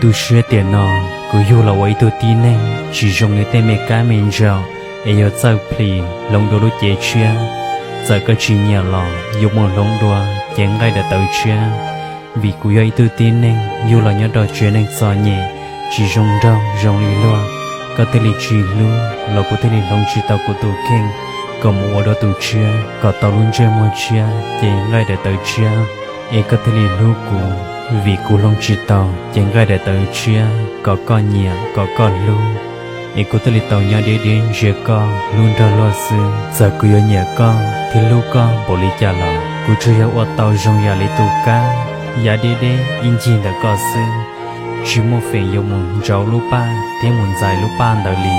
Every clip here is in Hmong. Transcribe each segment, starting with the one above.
Tu siab tiam no kuv yug los ua ib tug tib neeg tsis zoo li tej me kab me ntsaum es yuav txawj plhis hloov dua lub cev tshiab. Txawm koj tsis nyiam los yuav mus hloov dua cev nqaij daim tawv tshiab, vim kuv yog ib tug tib neeg yug los nyob rau tsev neeg txom nyem, tsis zoo nraug zoo li luag. Koj thiaj li tsis hlub los kuv thiaj li hloov tsis tau kuv tus kheej kom mus ua dua tus tshiab kom tau lub ntsej muag tshiab cev nqaij daim tawv tshiab. Es koj thiaj li hlub kuv, vim kuv hloov tsis tau cev nqaij daim tawv tshiab kom koj nyiam kom koj hlub. Es kuv thiaj li tau nyob deb deb ntsia koj hlub nrog luag xwb. Txawm kuv yuav nyiam koj thiab hlub koj npaum li cas los kuv tsuas yog ua tau zoo yam li tus kab yav deb deb ib ncig ntawm koj xwb, tsis muaj feem yuav mus ntsauv lub paj thiab mus ntxais lub paj ntawd li.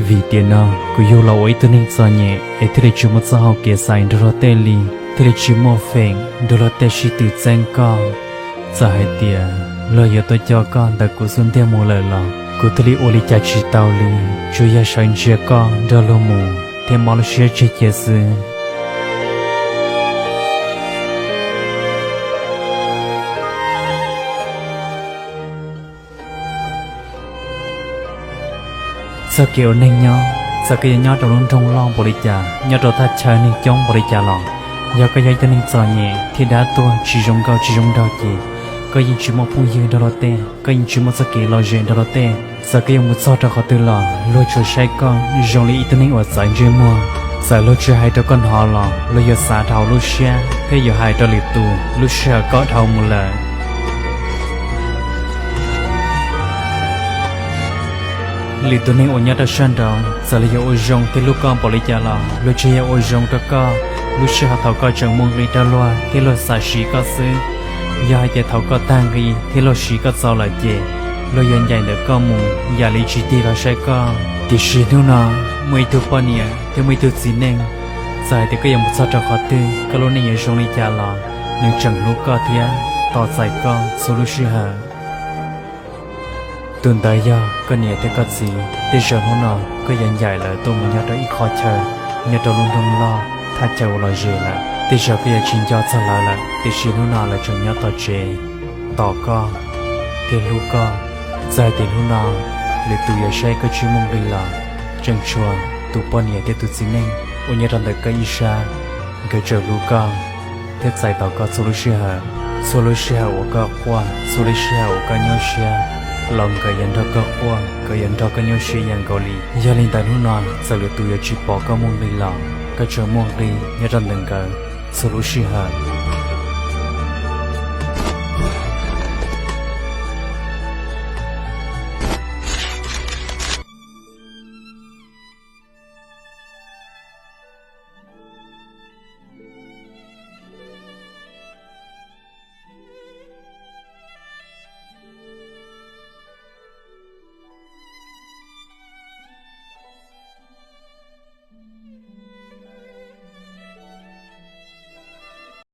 Vim tiam no kuv yug los ua ib tug neeg txom nyem es thiaj li tsis muaj txoj hau kev xaiv nrog luag tej li, thiaj li tsis muaj feem nrog luag tej sib tw txeeb koj. Txawm hais tias luag yuav tuaj coj koj ntawm kuv xub ntiag mus lawm los kuv thiaj li ua li cas tsis tau li, tsuas yog sawv ntsia koj nrog luag mus thiab mob lub siab tseg cia xwb. Txoj kev ua neeg nyob, txawm koj yuav nyob rau lub nroog loj npaum li cas, nyob rau thaj chaw neeg coob npaum li cas los, yog koj yog ib tug neeg txom nyem thiab dab tuag tsis zoo nkauj tsis zoo nraug ces koj yeej tsis muaj phooj ywg nrog luag tej, koj yeej tsis muaj txoj kev lom zem nrog luag tej. Txawm koj yuav mus txog rau qhov twg los luag tsuas saib koj zoo li ib tug neeg uas txawv ntsej muag. Txawm luag tsis hais rau koj hnov los luag yuav xav dhau lub siab thiab yuav hais rau lwm tus lub sij hawm koj dhau mus lawm. Lwm tus neeg uas nyob rau sab nraud txawm luag yuav ua zoo thiab hlub koj npaum li cas los luag tsuas yog ua zoo rau koj lub sij hawm thaum koj tseem muaj nqi rau luag thiab luag xav siv koj xwb. Yog hais tias thaum koj tag nqi thiab luag siv koj txaus lawm ces luag yuav ncaim ntawm koj mus yam li tsis tig los saib koj. Tiam sis hnub no muaj ib tug poj niam thiab muaj ib tug txiv neej, txawm hais tias koj yuav mus txog rau qhov twg koj lub neej yuav zoo li cas los nws tseem hlub koj thiab tos txais koj txhua lub sij hawm. Tus ntawd yog koj niam thiab koj txiv. Tej zaum hnub no koj yuav ncaim lawv tuaj mus nyob rau ib qho chaw, nyob rau lub nroog loj thaj chaw uas lom zem lawm. Tej zaum koj yuav tsis nco txog lawv lawm, tiam sis hnub no lawv tseem nyob tom tsev tos koj thiab hlub koj. Txawm hais tias hnub no lwm tus yuav saib koj tsis muaj nqi los tseem tshuav tus poj niam thiab tus txiv neej uas nyob rau ntawm koj ib sab, nkawd tseem hlub koj thiab txais tos koj txhua lub sij hawm. Txhua lub sij hawm uas koj quaj, txhua lub sij hawm uas koj nyuaj siab los nkawd yuav nrog koj quaj, nkawd yuav nrog koj nyuaj siab ib yam nkaus li. Yog li ntawd hnub no txawm lwm tus yuav tsis pom koj muaj nqi los koj tseem muaj nqi nyob rau ntawm nkawd txhua lub sij hawm.